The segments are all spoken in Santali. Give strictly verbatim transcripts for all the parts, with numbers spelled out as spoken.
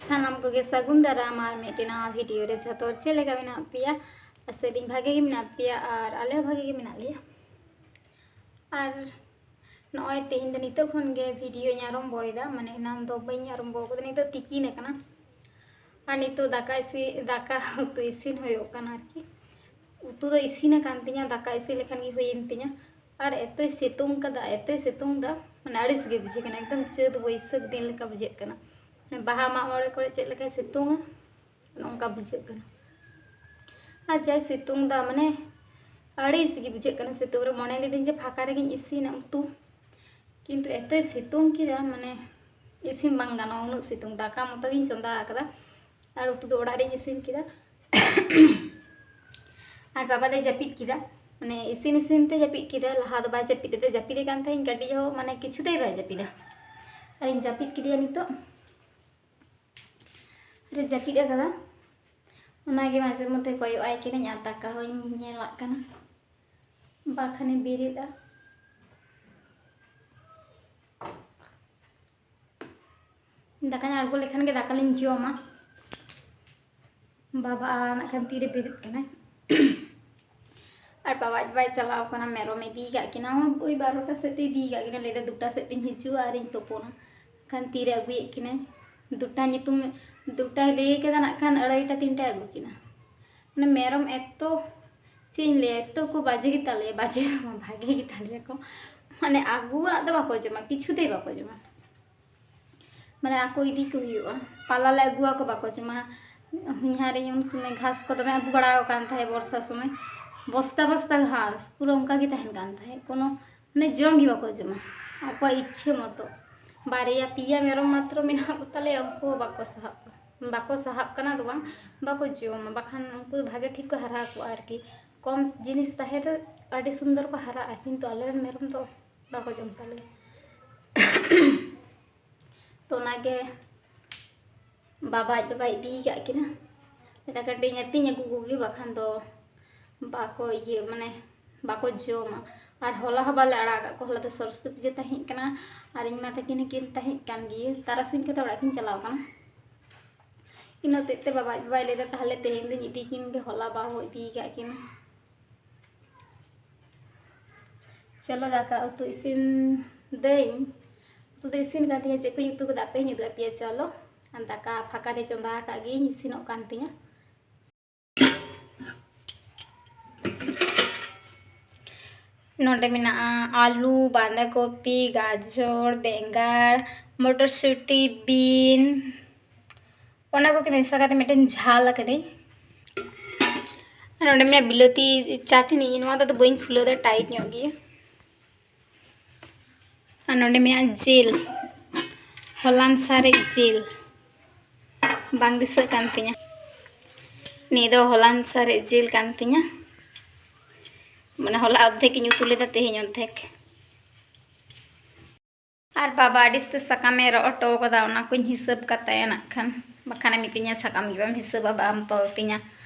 ᱥᱟᱱᱟᱢ ᱠᱚᱜᱮ ᱥᱟᱹᱜᱩᱱ ᱫᱟᱨᱟᱢ ᱟᱨ ᱢᱤᱫᱴᱮᱱ ᱱᱟᱣᱟ ᱵᱷᱤᱰᱤᱭᱳ ᱨᱮ᱾ ᱡᱷᱚᱛᱚ ᱦᱚᱲ ᱪᱮᱫ ᱞᱮᱠᱟ ᱢᱮᱱᱟᱜ ᱯᱮᱭᱟ? ᱟᱥᱟᱭᱟᱹᱫᱟᱹᱧ ᱵᱷᱟᱜᱮ ᱜᱮ ᱢᱮᱱᱟᱜ ᱯᱮᱭᱟ ᱟᱨ ᱟᱞᱮ ᱦᱚᱸ ᱵᱷᱟᱜᱮ ᱜᱮ ᱢᱮᱱᱟᱜ ᱞᱮᱭᱟ᱾ ᱟᱨ ᱱᱚᱜᱼᱚᱭ ᱛᱮᱦᱮᱧ ᱫᱚ ᱱᱤᱛᱚᱜ ᱠᱷᱚᱱ ᱜᱮ ᱵᱷᱤᱰᱤᱭᱳᱧ ᱟᱨᱚᱢᱵᱚᱭᱮᱫᱟ, ᱢᱟᱱᱮ ᱮᱱᱟᱱ ᱫᱚ ᱵᱟᱹᱧ ᱟᱨᱚᱢᱵᱚ ᱟᱠᱟᱫᱟ, ᱱᱤᱛᱚᱜ ᱛᱤᱠᱤᱱ ᱟᱠᱟᱱᱟ᱾ ᱟᱨ ᱱᱤᱛᱚᱜ ᱫᱟᱠᱟ ᱤᱥᱤᱱ, ᱫᱟᱠᱟ ᱩᱛᱩ ᱤᱥᱤᱱ ᱦᱩᱭᱩᱜ ᱠᱟᱱᱟ ᱟᱨᱠᱤ᱾ ᱩᱛᱩ ᱫᱚ ᱤᱥᱤᱱ ᱟᱠᱟᱱ ᱛᱤᱧᱟ, ᱫᱟᱠᱟ ᱤᱥᱤᱱ ᱞᱮᱠᱷᱟᱱ ᱜᱮ ᱦᱩᱭᱮᱱ ᱛᱤᱧᱟ᱾ ᱟᱨ ᱮᱛᱚᱭ ᱥᱤᱛᱩᱝ ᱠᱟᱫᱟ, ᱮᱛᱚᱭ ᱥᱤᱛᱩᱝ ᱫᱟ, ᱢᱟᱱᱮ ᱟᱹᱲᱤᱥ ᱜᱮ ᱵᱩᱡᱷᱟᱹᱜ ᱠᱟᱱᱟ, ᱮᱠᱫᱚᱢ ᱪᱟᱹᱛ ᱵᱟᱹᱭᱥᱟᱹᱠᱷ ᱫᱤᱱ ᱞᱮᱠᱟ ᱵᱩᱡᱷᱟᱹᱜ ᱠᱟᱱᱟ᱾ ᱢᱟᱱᱮ ᱵᱟᱦᱟ ᱢᱟᱜ ᱢᱚᱬᱮ ᱠᱚᱨᱮ ᱪᱮᱫ ᱞᱮᱠᱟᱭ ᱥᱤᱛᱩᱝᱟ, ᱱᱚᱝᱠᱟ ᱵᱩᱡᱷᱟᱹᱜ ᱠᱟᱱᱟ᱾ ᱟᱨ ᱡᱟᱭ ᱥᱤᱛᱩᱝ ᱫᱟ, ᱢᱟᱱᱮ ᱟᱹᱲᱤᱥ ᱜᱮ ᱵᱩᱡᱷᱟᱹᱜ ᱠᱟᱱᱟ ᱥᱤᱛᱩᱝ ᱨᱮ᱾ ᱢᱚᱱᱮ ᱞᱤᱫᱟᱹᱧ ᱡᱮ ᱯᱷᱟᱸᱠᱟ ᱨᱮᱜᱮᱧ ᱤᱥᱤᱱᱟ ᱩᱛᱩ, ᱠᱤᱱᱛᱩ ᱮᱛᱚᱭ ᱥᱤᱛᱩᱝ ᱠᱮᱫᱟ, ᱢᱟᱱᱮ ᱤᱥᱤᱱ ᱵᱟᱝ ᱜᱟᱱᱚᱜᱼᱟ, ᱩᱱᱟᱹᱜ ᱥᱤᱛᱩᱝ᱾ ᱫᱟᱠᱟ ᱢᱚᱛᱚ ᱜᱤᱧ ᱪᱚᱸᱫᱟ ᱟᱠᱟᱫᱟ ᱟᱨ ᱩᱛᱩ ᱫᱚ ᱚᱲᱟᱜ ᱨᱤᱧ ᱤᱥᱤᱱ ᱠᱮᱫᱟ᱾ ᱟᱨ ᱵᱟᱵᱟ ᱫᱚᱭ ᱡᱟᱹᱯᱤᱫ ᱠᱮᱫᱟ, ᱢᱟᱱᱮ ᱤᱥᱤᱱ ᱤᱥᱤᱱ ᱛᱮ ᱡᱟᱹᱯᱤᱫ ᱠᱮᱫᱟ᱾ ᱞᱟᱦᱟ ᱫᱚ ᱵᱟᱭ ᱡᱟᱹᱯᱤᱫ ᱮᱫᱟ, ᱡᱟᱹᱯᱤᱫᱮ ᱠᱟᱱ ᱛᱟᱦᱮᱸᱫ ᱠᱟᱹᱴᱤᱡ ᱦᱚᱸ, ᱢᱟᱱᱮ ᱠᱤᱪᱷᱩ ᱛᱮᱭ ᱵᱟᱭ ᱡᱟᱹᱯᱤᱫᱟ᱾ ᱟᱨᱤᱧ ᱡᱟᱹᱯᱤᱫ ᱠᱮᱫᱮᱭᱟ ᱱᱤᱛᱚᱜ, ᱟᱨᱮ ᱡᱟᱹᱯᱤᱫ ᱟᱠᱟᱫᱟ᱾ ᱚᱱᱟᱜᱮ ᱢᱟᱡᱷᱮ ᱢᱚᱫᱽᱫᱷᱮ ᱠᱚᱭᱚᱜ ᱟᱭ ᱠᱟᱹᱱᱟᱹᱧ ᱟᱨ ᱫᱟᱠᱟ ᱦᱚᱸᱧ ᱧᱮᱞᱟᱜ ᱠᱟᱱᱟ, ᱵᱟᱠᱷᱟᱱᱮ ᱵᱮᱨᱮᱫᱼᱟ᱾ ᱫᱟᱠᱟᱧ ᱟᱬᱜᱚ ᱞᱮᱠᱷᱟᱱ ᱜᱮ ᱫᱟᱠᱟᱞᱤᱧ ᱡᱚᱢᱟ᱾ ᱵᱟᱵᱟ ᱱᱟᱜ ᱠᱷᱟᱱ ᱛᱤᱨᱮ ᱵᱮᱨᱮᱫ ᱠᱟᱱᱟᱭ᱾ ᱟᱨ ᱵᱟᱵᱟ ᱟᱡ ᱵᱟᱵᱟᱭ ᱪᱟᱞᱟᱣ ᱠᱟᱱᱟ, ᱢᱮᱨᱚᱢ ᱤᱫᱤ ᱠᱟᱜ ᱠᱤᱱᱟ, ᱳᱭ ᱵᱟᱨᱚᱴᱟ ᱥᱮᱫ ᱛᱮ ᱤᱫᱤ ᱠᱟᱜ ᱠᱤᱱᱟ, ᱞᱟᱹᱭᱫᱟ ᱫᱩᱴᱟ ᱥᱮᱫ ᱛᱤᱧ ᱦᱤᱡᱩᱜᱼᱟ ᱟᱨᱤᱧ ᱛᱩᱯᱩᱱᱟ᱾ ᱠᱷᱟᱱ ᱛᱤᱨᱮ ᱟᱹᱜᱩᱭᱮᱫ ᱠᱤᱱᱟᱭ? ᱫᱩᱴᱟ ᱧᱩᱛᱩᱢ, ᱫᱩᱴᱟᱭ ᱞᱟᱹᱭ ᱠᱟᱫᱟ, ᱱᱟᱜ ᱠᱷᱟᱱ ᱟᱲᱟᱭᱴᱟ ᱛᱤᱱᱴᱟᱭ ᱟᱹᱜᱩ ᱠᱤᱱᱟ᱾ ᱢᱟᱱᱮ ᱢᱮᱨᱚᱢ ᱮᱛᱚ, ᱪᱮᱫ ᱤᱧ ᱞᱟᱹᱭᱟ, ᱮᱛᱚ ᱠᱚ ᱵᱟᱡᱮ ᱜᱮᱛᱟᱞᱮᱭᱟ, ᱵᱟᱡᱮ ᱵᱷᱟᱜᱮ ᱜᱮᱛᱟᱞᱮᱭᱟ ᱠᱚ᱾ ᱢᱟᱱᱮ ᱟᱹᱜᱩᱣᱟᱜ ᱫᱚ ᱵᱟᱠᱚ ᱡᱚᱢᱟ, ᱠᱤᱪᱷᱩ ᱛᱮ ᱵᱟᱠᱚ ᱡᱚᱢᱟ᱾ ᱢᱟᱱᱮ ᱟᱠᱚ ᱤᱫᱤ ᱠᱚ ᱦᱩᱭᱩᱜᱼᱟ, ᱯᱟᱞᱟ ᱞᱮ ᱟᱹᱜᱩᱣᱟᱠᱚ, ᱵᱟᱠᱚ ᱡᱚᱢᱟ᱾ ᱦᱚᱧᱦᱟᱨᱤᱧ ᱩᱱ ᱥᱚᱢᱚᱭ ᱜᱷᱟᱥ ᱠᱚ ᱫᱚᱢᱮ ᱟᱹᱜᱩ ᱵᱟᱲᱟ ᱟᱠᱟᱱ ᱛᱟᱦᱮᱸᱫ ᱵᱚᱨᱥᱟ ᱥᱚᱢᱚᱭ, ᱵᱚᱥᱛᱟ ᱵᱚᱥᱛᱟ ᱜᱷᱟᱥ ᱯᱩᱨᱟᱹ ᱚᱱᱠᱟ ᱜᱮ ᱛᱟᱦᱮᱱ ᱠᱟᱱ ᱛᱟᱦᱮᱸᱫ, ᱠᱳᱱᱳ ᱢᱟᱱᱮ ᱡᱚᱢ ᱜᱮ ᱵᱟᱠᱚ ᱡᱚᱢᱟ ᱟᱠᱚᱣᱟᱜ ᱤᱪᱪᱷᱟᱹ ᱢᱚᱛᱚ᱾ ᱵᱟᱨᱭᱟ ᱯᱮᱭᱟ ᱢᱮᱨᱚᱢ ᱢᱟᱛᱨᱚ ᱢᱮᱱᱟᱜ ᱠᱚᱛᱟᱞᱮᱭᱟ, ᱩᱱᱠᱩ ᱦᱚᱸ ᱵᱟᱠᱚ ᱥᱟᱦᱟᱜ, ᱵᱟᱠᱚ ᱥᱟᱦᱟᱜ ᱠᱟᱱᱟ ᱫᱚ ᱵᱟᱝ, ᱵᱟᱠᱚ ᱡᱚᱢᱟ, ᱵᱟᱠᱷᱟᱱ ᱩᱱᱠᱩ ᱵᱷᱟᱜᱮ ᱴᱷᱤᱠ ᱠᱚ ᱦᱟᱨᱟ ᱠᱚᱜᱼᱟ ᱟᱨᱠᱤ᱾ ᱠᱚᱢ ᱡᱤᱱᱤᱥ ᱛᱟᱦᱮᱸ ᱫᱚ ᱟᱹᱰᱤ ᱥᱩᱱᱫᱚᱨ ᱠᱚ ᱦᱟᱨᱟᱜᱼᱟ, ᱠᱤᱱᱛᱩ ᱟᱞᱮᱨᱮᱱ ᱢᱮᱨᱚᱢ ᱫᱚ ᱵᱟᱠᱚ ᱡᱚᱢ ᱛᱟᱞᱮᱭᱟ᱾ ᱛᱚ ᱚᱱᱟᱜᱮ ᱵᱟᱵᱟ ᱟᱡ ᱵᱟᱵᱟᱭ ᱤᱫᱤ ᱠᱟᱜ ᱠᱤᱱᱟ, ᱢᱮᱱᱫᱟ ᱠᱟᱹᱴᱤᱡ ᱤᱧ ᱟᱹᱛᱤᱧ ᱟᱹᱜᱩ ᱠᱚᱜᱮ, ᱵᱟᱠᱷᱟᱱ ᱫᱚ ᱵᱟᱠᱚ ᱤᱭᱟᱹ, ᱢᱟᱱᱮ ᱵᱟᱠᱚ ᱡᱚᱢᱟ᱾ ᱟᱨ ᱦᱚᱞᱟ ᱦᱚᱸ ᱵᱟᱞᱮ ᱟᱲᱟᱜ ᱟᱠᱟᱫ ᱠᱚᱣᱟ, ᱦᱚᱞᱟ ᱫᱚ ᱥᱚᱨᱚᱥᱚᱛᱤ ᱯᱩᱡᱟᱹ ᱛᱟᱦᱮᱸ ᱠᱟᱱᱟ ᱟᱨ ᱤᱧ ᱢᱟ ᱛᱟᱹᱠᱤᱱ ᱦᱚᱸᱠᱤᱱ ᱛᱟᱦᱮᱸ ᱠᱟᱱ ᱜᱮ, ᱛᱟᱨᱟᱥᱤᱧ ᱠᱚᱛᱮ ᱚᱲᱟᱜ ᱠᱤᱱ ᱪᱟᱞᱟᱣ ᱠᱟᱱᱟ᱾ ᱤᱱᱟᱹ ᱦᱚᱛᱮᱡ ᱛᱮ ᱵᱟᱵᱟ ᱟᱡ ᱵᱟᱵᱟᱭ ᱞᱟᱹᱭᱫᱟ, "ᱛᱟᱦᱞᱮ ᱛᱮᱦᱮᱧ ᱫᱚᱧ ᱤᱫᱤ ᱠᱤᱱ ᱜᱮ, ᱦᱚᱞᱟ ᱵᱟᱹᱦᱩ ᱤᱫᱤ ᱠᱟᱜ ᱠᱤᱱᱟ᱾" ᱪᱚᱞᱚ, ᱫᱟᱠᱟ ᱩᱛᱩ ᱤᱥᱤᱱ ᱫᱟᱹᱧ᱾ ᱩᱛᱩ ᱫᱚ ᱤᱥᱤᱱ ᱠᱟᱱ ᱛᱤᱧᱟ, ᱪᱮᱫ ᱠᱚᱧ ᱩᱛᱩ ᱠᱟᱫᱟ ᱟᱯᱮ ᱦᱚᱧ ᱩᱫᱩᱜ ᱟᱯᱮᱭᱟ᱾ ᱪᱚᱞᱚ, ᱟᱨ ᱫᱟᱠᱟ ᱯᱷᱟᱸᱠᱟ ᱨᱮ ᱪᱚᱸᱫᱟ ᱟᱠᱟᱫ ᱜᱤᱭᱟᱹᱧ, ᱤᱥᱤᱱᱚᱜ ᱠᱟᱱ ᱛᱤᱧᱟ᱾ ᱱᱚᱰᱮ ᱢᱮᱱᱟᱜᱼᱟ ᱟᱹᱞᱩ, ᱵᱟᱸᱫᱷᱟ ᱠᱚᱯᱤ, ᱜᱟᱡᱚᱨ, ᱵᱮᱸᱜᱟᱲ, ᱢᱚᱴᱚᱨᱥᱩᱴᱤ, ᱵᱤᱱ, ᱚᱱᱟ ᱠᱚᱜᱮ ᱢᱮᱥᱟ ᱠᱟᱛᱮ ᱢᱤᱫᱴᱮᱱ ᱡᱷᱟᱞ ᱟᱠᱟᱫᱟᱹᱧ᱾ ᱟᱨ ᱱᱚᱰᱮ ᱢᱮᱱᱟᱜᱼᱟ ᱵᱤᱞᱟᱹᱛᱤ ᱪᱟᱴᱱᱤ, ᱱᱚᱣᱟ ᱫᱚ ᱟᱫᱚ ᱵᱟᱹᱧ ᱯᱷᱩᱞᱟᱹᱣ ᱫᱟ, ᱴᱟᱭᱤᱴ ᱧᱚᱜ ᱜᱮᱭᱟ᱾ ᱟᱨ ᱱᱚᱰᱮ ᱢᱮᱱᱟᱜᱼᱟ ᱡᱤᱞ, ᱦᱚᱞᱟᱱ ᱥᱟᱨᱮᱡ ᱡᱤᱞ, ᱵᱟᱝ ᱫᱤᱥᱟᱹᱜ ᱠᱟᱱ ᱛᱤᱧᱟ᱾ ᱱᱤᱭᱟᱹ ᱫᱚ ᱦᱚᱞᱟᱱ ᱥᱟᱨᱮᱡ ᱡᱤᱞ ᱠᱟᱱ ᱛᱤᱧᱟ, ᱢᱟᱱᱮ ᱦᱚᱞᱟ ᱚᱨᱫᱷᱮᱠ ᱤᱧ ᱩᱛᱩ ᱞᱮᱫᱟ, ᱛᱮᱦᱮᱧ ᱚᱨᱫᱷᱮᱠ᱾ ᱟᱨ ᱵᱟᱵᱟ ᱟᱹᱰᱤ ᱟᱥᱛᱮ ᱥᱟᱠᱟᱢᱮ ᱨᱚᱜ ᱦᱚᱴᱚ ᱠᱟᱫᱟ, ᱚᱱᱟ ᱠᱚᱧ ᱦᱤᱥᱟᱹᱵ ᱠᱟᱛᱟᱭᱟ ᱱᱟᱜ ᱠᱷᱟᱱ, ᱵᱟᱠᱷᱟᱱᱮ ᱢᱤᱛᱟᱹᱧᱟ, "ᱥᱟᱠᱟᱢ ᱜᱮ ᱵᱟᱢ ᱦᱤᱥᱟᱹᱵᱟ, ᱵᱟᱢ ᱛᱚᱞ ᱛᱤᱧᱟ",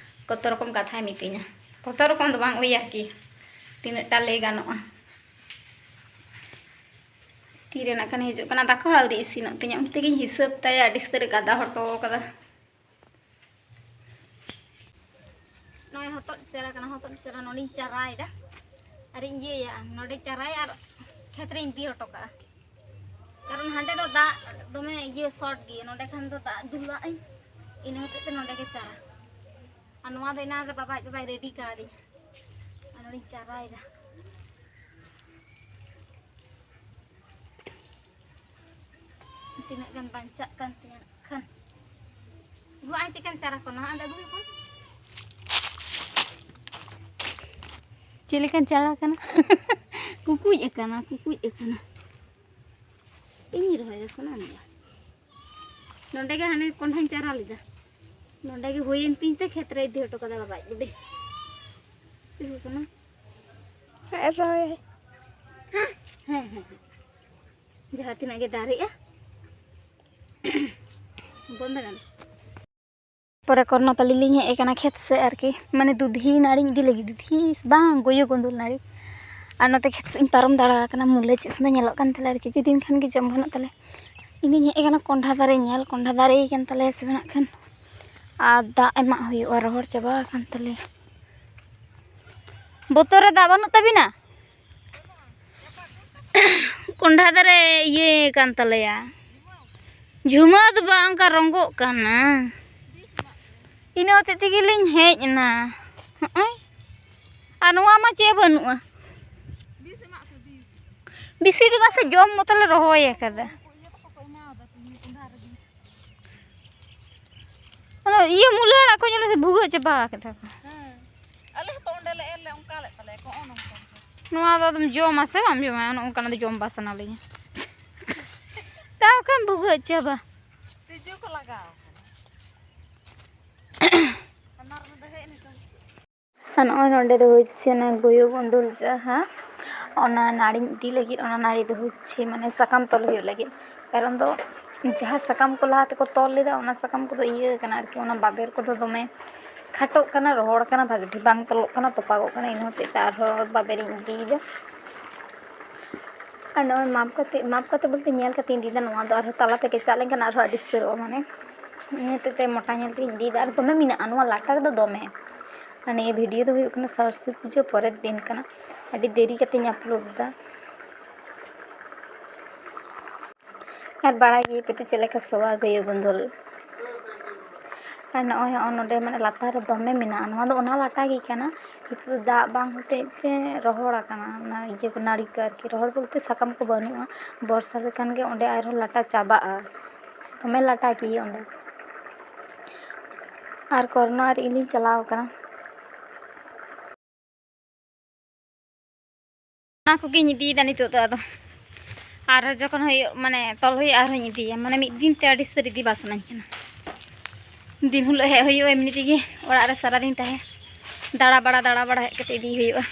ᱠᱚᱛᱚ ᱨᱚᱠᱚᱢ ᱠᱟᱛᱷᱟᱭ ᱢᱤᱛᱟᱹᱧᱟ᱾ ᱠᱚᱛᱚ ᱨᱚᱠᱚᱢ ᱫᱚ ᱵᱟᱝ, ᱳᱭ ᱟᱨᱠᱤ ᱛᱤᱱᱟᱹᱜ ᱴᱟ ᱞᱟᱹᱭ ᱜᱟᱱᱚᱜᱼᱟ᱾ ᱛᱤᱨᱮ ᱱᱟᱜ ᱠᱷᱟᱱ ᱦᱤᱡᱩᱜ ᱠᱟᱱᱟ, ᱫᱟᱠᱟ ᱦᱚᱸ ᱟᱹᱣᱨᱤ ᱤᱥᱤᱱᱚᱜ ᱛᱤᱧᱟ, ᱩᱱ ᱛᱮᱜᱮᱧ ᱦᱤᱥᱟᱹᱵ ᱛᱟᱭᱟ, ᱟᱹᱰᱤ ᱩᱥᱛᱟᱹᱨᱮ ᱜᱟᱫᱟ ᱦᱚᱴᱚ ᱠᱟᱫᱟ᱾ ᱱᱚᱜᱼᱚᱭ ᱦᱚᱛᱚᱫ ᱪᱟᱨᱟ ᱠᱟᱱᱟ, ᱦᱚᱛᱚᱫ ᱪᱟᱨᱟ ᱱᱚᱰᱮᱧ ᱪᱟᱨᱟᱭᱮᱫᱟ ᱟᱨᱤᱧ ᱤᱭᱟᱹᱭᱟ, ᱱᱚᱰᱮ ᱪᱟᱨᱟᱭᱟ ᱟᱨ ᱠᱷᱮᱛ ᱨᱮᱧ ᱤᱫᱤ ᱦᱚᱴᱚ ᱠᱟᱜᱼᱟ, ᱠᱟᱨᱚᱱ ᱦᱟᱸᱰᱮ ᱫᱚ ᱫᱟᱜ ᱫᱚᱢᱮ ᱤᱭᱟᱹ ᱥᱚᱴ ᱜᱮᱭᱟ, ᱱᱚᱰᱮ ᱠᱷᱟᱱ ᱫᱚ ᱫᱟᱜ ᱫᱩᱞᱟᱜ ᱟᱹᱧ, ᱤᱱᱟᱹ ᱦᱚᱛᱮᱡ ᱛᱮ ᱱᱚᱰᱮ ᱜᱮ ᱪᱟᱨᱟ᱾ ᱟᱨ ᱱᱚᱣᱟ ᱫᱚ ᱮᱱᱟᱱ ᱨᱮ ᱵᱟᱵᱟ ᱟᱡ ᱵᱟᱵᱟᱭ ᱨᱮᱰᱤ ᱠᱟᱣᱫᱤᱧᱟ, ᱟᱨ ᱱᱚᱰᱮᱧ ᱪᱟᱨᱟᱭᱮᱫᱟ᱾ ᱛᱤᱱᱟᱹᱜ ᱜᱟᱱ ᱵᱟᱧᱪᱟᱜ ᱠᱟᱱ ᱛᱤᱧᱟ ᱱᱟᱜ ᱠᱷᱟᱱ᱾ ᱜᱚ, ᱟᱭ ᱪᱮᱫᱠᱟᱱ ᱪᱟᱨᱟ ᱠᱚ ᱱᱟᱦᱟᱜ ᱚᱸᱰᱮ ᱟᱹᱜᱩᱭ ᱠᱷᱟᱱ? ᱪᱮᱫ ᱞᱮᱠᱟᱱ ᱪᱟᱨᱟ ᱠᱟᱱᱟ? ᱠᱩᱠᱩᱡ ᱟᱠᱟᱱᱟ, ᱠᱩᱠᱩᱡ ᱟᱠᱟᱱᱟ᱾ ᱤᱧᱤᱧ ᱨᱚᱦᱚᱭᱟ ᱥᱟᱱᱟᱢ ᱜᱮ᱾ ᱱᱚᱸᱰᱮ ᱜᱮ ᱦᱟᱱᱮ ᱠᱚᱸᱰᱷᱟᱧ ᱪᱟᱨᱟ ᱞᱮᱫᱟ, ᱱᱚᱸᱰᱮ ᱜᱮ ᱦᱩᱭᱮᱱ ᱛᱤᱧ ᱛᱮ ᱠᱷᱮᱛ ᱨᱮ ᱤᱫᱤ ᱦᱚᱴᱚ ᱠᱟᱫᱟ ᱵᱟᱵᱟ ᱟᱡ ᱵᱩᱰᱤ᱾ ᱛᱤᱥ ᱥᱚᱱᱟ? ᱦᱮᱸ, ᱨᱚᱦᱚᱭ᱾ ᱦᱮᱸ, ᱦᱮᱸ, ᱦᱮᱸ᱾ ᱡᱟᱦᱟᱸ ᱛᱤᱱᱟᱹᱜ ᱜᱮ ᱫᱟᱨᱮᱜᱼᱟ᱾ ᱵᱚᱱᱫᱚ ᱜᱟᱱ᱾ ᱯᱚᱨᱮ ᱠᱚᱨᱱᱚ ᱛᱟᱞᱤ ᱞᱤᱧ ᱦᱮᱡ ᱟᱠᱟᱱᱟ ᱠᱷᱮᱛ ᱥᱮᱫ ᱟᱨᱠᱤ, ᱢᱟᱱᱮ ᱫᱩᱫᱷᱤ ᱱᱟᱹᱲᱤᱧ ᱤᱫᱤ ᱞᱟᱹᱜᱤᱫ, ᱫᱩᱫᱷᱤ ᱵᱟᱝ, ᱜᱚᱭᱚ ᱜᱚᱸᱫᱩᱞ ᱱᱟᱹᱲᱤ᱾ ᱟᱨ ᱱᱚᱛᱮ ᱠᱷᱮᱛ ᱥᱮᱫ ᱤᱧ ᱯᱟᱨᱚᱢ ᱫᱟᱲᱟ ᱟᱠᱟᱱᱟ, ᱢᱩᱞᱟᱹ ᱪᱮᱫ ᱥᱮᱫ ᱧᱮᱞᱚᱜ ᱠᱟᱱ ᱛᱟᱞᱮ ᱟᱨᱠᱤ, ᱠᱤᱪᱷᱩ ᱫᱤᱱ ᱠᱷᱟᱱ ᱜᱮ ᱡᱚᱢ ᱜᱟᱱᱚᱜ ᱛᱟᱞᱮ᱾ ᱤᱧ ᱫᱚᱧ ᱦᱮᱡ ᱟᱠᱟᱱᱟ ᱠᱚᱸᱰᱷᱟ ᱫᱟᱨᱮ ᱧᱮᱞ, ᱠᱚᱸᱰᱷᱟ ᱫᱟᱨᱮ ᱠᱟᱱ ᱛᱟᱞᱮᱭᱟ ᱥᱮ ᱵᱟᱝ ᱠᱷᱟᱱ᱾ ᱟᱨ ᱫᱟᱜ ᱮᱢᱟᱜ ᱦᱩᱭᱩᱜᱼᱟ, ᱨᱚᱦᱚᱲ ᱪᱟᱵᱟ ᱟᱠᱟᱱ ᱛᱟᱞᱮᱭᱟ᱾ ᱵᱚᱛᱚᱨ ᱨᱮ ᱫᱟᱜ ᱵᱟᱹᱱᱩᱜ ᱛᱟᱵᱤᱱᱟ? ᱠᱚᱸᱰᱷᱟ ᱫᱟᱨᱮ ᱤᱭᱟᱹ ᱠᱟᱱ ᱛᱟᱞᱮᱭᱟ᱾ ᱡᱷᱩᱢᱟᱹ ᱫᱚ ᱵᱟᱝ, ᱚᱱᱠᱟ ᱨᱚᱸᱜᱚᱜ ᱠᱟᱱᱟ᱾ ᱤᱱᱟᱹ ᱦᱚᱛᱮᱡ ᱛᱮᱜᱮ ᱞᱤᱧ ᱦᱮᱡ ᱮᱱᱟ᱾ ᱦᱚᱸᱜᱼᱚᱭ᱾ ᱟᱨ ᱱᱚᱣᱟ ᱢᱟ ᱪᱮᱫ ᱵᱟᱹᱱᱩᱜᱼᱟ᱾ ᱵᱮᱥᱤ ᱫᱚ ᱵᱟᱝ ᱥᱮ, ᱡᱚᱢ ᱢᱚᱛᱚ ᱞᱮ ᱨᱚᱦᱚᱭ ᱟᱠᱟᱫᱟ᱾ ᱚᱱᱟ ᱤᱭᱟᱹ ᱢᱩᱞᱟᱹ ᱟᱲᱟᱜ ᱠᱚ ᱧᱮᱞ ᱢᱮᱥᱮ, ᱵᱷᱩᱜᱟᱹᱜ ᱪᱟᱵᱟ ᱠᱟᱫᱟ ᱠᱚ᱾ ᱦᱮᱸ, ᱟᱞᱮ ᱦᱚᱸᱛᱚ ᱚᱸᱰᱮ ᱞᱮ ᱮᱨ ᱞᱮ ᱚᱱᱠᱟ ᱞᱮᱫ ᱛᱟᱞᱮᱭᱟ ᱠᱚ, ᱱᱚᱜᱼᱚ ᱱᱚᱝᱠᱟ᱾ ᱱᱚᱣᱟ ᱫᱚ ᱟᱫᱚᱢ ᱡᱚᱢᱟ ᱥᱮ ᱵᱟᱢ ᱡᱚᱢᱟ? ᱱᱚᱜᱼᱚ ᱱᱚᱝᱠᱟᱱᱟᱜ ᱫᱚ ᱡᱚᱢ ᱵᱟᱝ ᱥᱟᱱᱟ ᱞᱤᱧᱟ᱾ ᱛᱟᱣ ᱠᱷᱟᱱ ᱵᱷᱩᱜᱟᱹᱜ ᱪᱟᱵᱟ᱾ ᱛᱤᱡᱩ ᱠᱚ ᱞᱟᱜᱟᱣ ᱠᱟᱱᱟ᱾ ᱟᱨ ᱱᱚᱜᱼᱚᱭ ᱱᱚᱸᱰᱮ ᱫᱚ ᱦᱚᱪᱪᱷᱮ ᱚᱱᱟ ᱜᱩᱭᱩ ᱜᱩᱸᱫᱩᱞ ᱡᱟᱦᱟᱸ, ᱚᱱᱟ ᱱᱟᱹᱲᱤᱧ ᱤᱫᱤ ᱞᱟᱹᱜᱤᱫ, ᱚᱱᱟ ᱱᱟᱹᱲᱤ ᱫᱚ ᱦᱚᱪᱪᱷᱮ ᱢᱟᱱᱮ ᱥᱟᱠᱟᱢ ᱛᱚᱞ ᱦᱩᱭᱩᱜ ᱞᱟᱹᱜᱤᱫ᱾ ᱠᱟᱨᱚᱱ ᱫᱚ ᱡᱟᱦᱟᱸ ᱥᱟᱠᱟᱢ ᱠᱚ ᱞᱟᱦᱟ ᱛᱮᱠᱚ ᱛᱚᱞ ᱞᱮᱫᱟ, ᱚᱱᱟ ᱥᱟᱠᱟᱢ ᱠᱚᱫᱚ ᱤᱭᱟᱹ ᱠᱟᱱᱟ ᱟᱨᱠᱤ, ᱚᱱᱟ ᱵᱟᱵᱮᱨ ᱠᱚᱫᱚ ᱫᱚᱢᱮ ᱠᱷᱟᱴᱚᱜ ᱠᱟᱱᱟ, ᱨᱚᱦᱚᱲ ᱠᱟᱱᱟ, ᱵᱷᱟᱜᱮ ᱴᱷᱤᱠ ᱵᱟᱝ ᱛᱚᱞᱚᱜ ᱠᱟᱱᱟ, ᱛᱚᱯᱟᱜᱚᱜ ᱠᱟᱱᱟ᱾ ᱤᱱᱟᱹ ᱦᱚᱛᱮᱡ ᱛᱮ ᱟᱨᱦᱚᱸ ᱵᱟᱵᱮᱨᱤᱧ ᱤᱫᱤᱭᱮᱫᱟ᱾ ᱟᱨ ᱱᱚᱜᱼᱚᱭ ᱢᱟᱯ ᱠᱟᱛᱮ, ᱢᱟᱯ ᱠᱟᱛᱮ ᱵᱚᱞᱛᱮ ᱧᱮᱞ ᱠᱟᱛᱮᱧ ᱤᱫᱤᱭᱮᱫᱟ᱾ ᱱᱚᱣᱟ ᱫᱚ ᱟᱨᱦᱚᱸ ᱛᱟᱞᱟ ᱛᱮ ᱠᱮᱪᱟᱜ ᱞᱮᱱᱠᱷᱟᱱ ᱟᱨᱦᱚᱸ ᱟᱹᱰᱤ ᱥᱩᱥᱟᱹᱨᱚᱜᱼᱟ, ᱢᱟᱱᱮ ᱤᱱᱟᱹ ᱦᱚᱛᱮᱡ ᱛᱮ ᱢᱚᱴᱟ ᱧᱮᱞ ᱛᱮᱧ ᱤᱫᱤᱭᱮᱫᱟ᱾ ᱟᱨ ᱫᱚᱢᱮ ᱢᱮᱱᱟᱜᱼᱟ ᱱᱚᱣᱟ ᱞᱟᱴᱟ ᱨᱮᱫᱚ ᱫᱚᱢᱮ᱾ ᱟᱨ ᱱᱤᱭᱟᱹ ᱵᱷᱤᱰᱤᱭᱳ ᱫᱚ ᱦᱩᱭᱩᱜ ᱠᱟᱱᱟ ᱥᱚᱨᱚᱥᱚᱛᱤ ᱯᱩᱡᱟᱹ ᱯᱚᱨᱮᱨ ᱫᱤᱱ ᱠᱟᱱᱟ, ᱟᱹᱰᱤ ᱫᱮᱨᱤ ᱠᱟᱛᱮᱧ ᱟᱯᱞᱳᱰ ᱮᱫᱟ᱾ ᱟᱨ ᱵᱟᱲᱟᱭ ᱜᱮᱭᱟ ᱯᱮ ᱛᱚ ᱪᱮᱫ ᱞᱮᱠᱟ ᱥᱚᱣᱟ ᱜᱟᱹᱭᱩ ᱜᱚᱸᱫᱚᱞ᱾ ᱟᱨ ᱱᱚᱜᱼᱚᱭ ᱦᱚᱸᱜᱼᱚ ᱱᱚᱰᱮ ᱢᱟᱱᱮ ᱞᱟᱛᱟᱨ ᱨᱮ ᱫᱚᱢᱮ ᱢᱮᱱᱟᱜᱼᱟ᱾ ᱱᱚᱣᱟ ᱫᱚ ᱚᱱᱟ ᱞᱟᱴᱟ ᱜᱮ ᱠᱟᱱᱟ, ᱱᱤᱛᱚᱜ ᱫᱚ ᱫᱟᱜ ᱵᱟᱝ ᱦᱚᱛᱮᱡ ᱛᱮ ᱨᱚᱦᱚᱲ ᱟᱠᱟᱱᱟ ᱚᱱᱟ ᱤᱭᱟᱹ ᱠᱚ, ᱱᱟᱹᱲᱤ ᱠᱚ ᱟᱨᱠᱤ᱾ ᱨᱚᱦᱚᱲ ᱵᱚᱞᱛᱮ ᱥᱟᱠᱟᱢ ᱠᱚ ᱵᱟᱹᱱᱩᱜᱼᱟ᱾ ᱵᱚᱨᱥᱟ ᱞᱮᱠᱷᱟᱱ ᱜᱮ ᱚᱸᱰᱮ ᱟᱨᱦᱚᱸ ᱞᱟᱴᱟ ᱪᱟᱵᱟᱜᱼᱟ, ᱫᱚᱢᱮ ᱞᱟᱴᱟ ᱜᱮᱭᱟ ᱚᱸᱰᱮ᱾ ᱟᱨ ᱠᱚᱨᱱᱚ ᱟᱨ ᱤᱧ ᱞᱤᱧ ᱪᱟᱞᱟᱣ ᱟᱠᱟᱱᱟ᱾ ᱚᱱᱟ ᱠᱚᱜᱮᱧ ᱤᱫᱤᱭᱮᱫᱟ ᱱᱤᱛᱚᱜ ᱫᱚ᱾ ᱟᱫᱚ ᱟᱨᱦᱚᱸ ᱡᱚᱠᱷᱚᱱ ᱦᱩᱭᱩᱜ, ᱢᱟᱱᱮ ᱛᱚᱞ ᱦᱩᱭᱩᱜᱼᱟ, ᱟᱨᱦᱚᱸᱧ ᱤᱫᱤᱭᱟ᱾ ᱢᱟᱱᱮ ᱢᱤᱫ ᱫᱤᱱ ᱛᱮ ᱟᱹᱰᱤ ᱥᱟᱹᱨ ᱤᱫᱤ ᱵᱟᱝ ᱥᱟᱱᱟᱧ ᱠᱟᱱᱟ᱾ ᱫᱤᱱ ᱦᱤᱞᱳᱜ ᱦᱮᱡ ᱦᱩᱭᱩᱜᱼᱟ, ᱮᱢᱱᱤ ᱛᱮᱜᱮ ᱚᱲᱟᱜ ᱨᱮ ᱥᱟᱨᱟᱫᱤᱱ ᱛᱟᱦᱮᱸ, ᱫᱟᱬᱟ ᱵᱟᱲᱟ, ᱫᱟᱬᱟ ᱵᱟᱲᱟ ᱦᱮᱡ ᱠᱟᱛᱮ ᱤᱫᱤ ᱦᱩᱭᱩᱜᱼᱟ᱾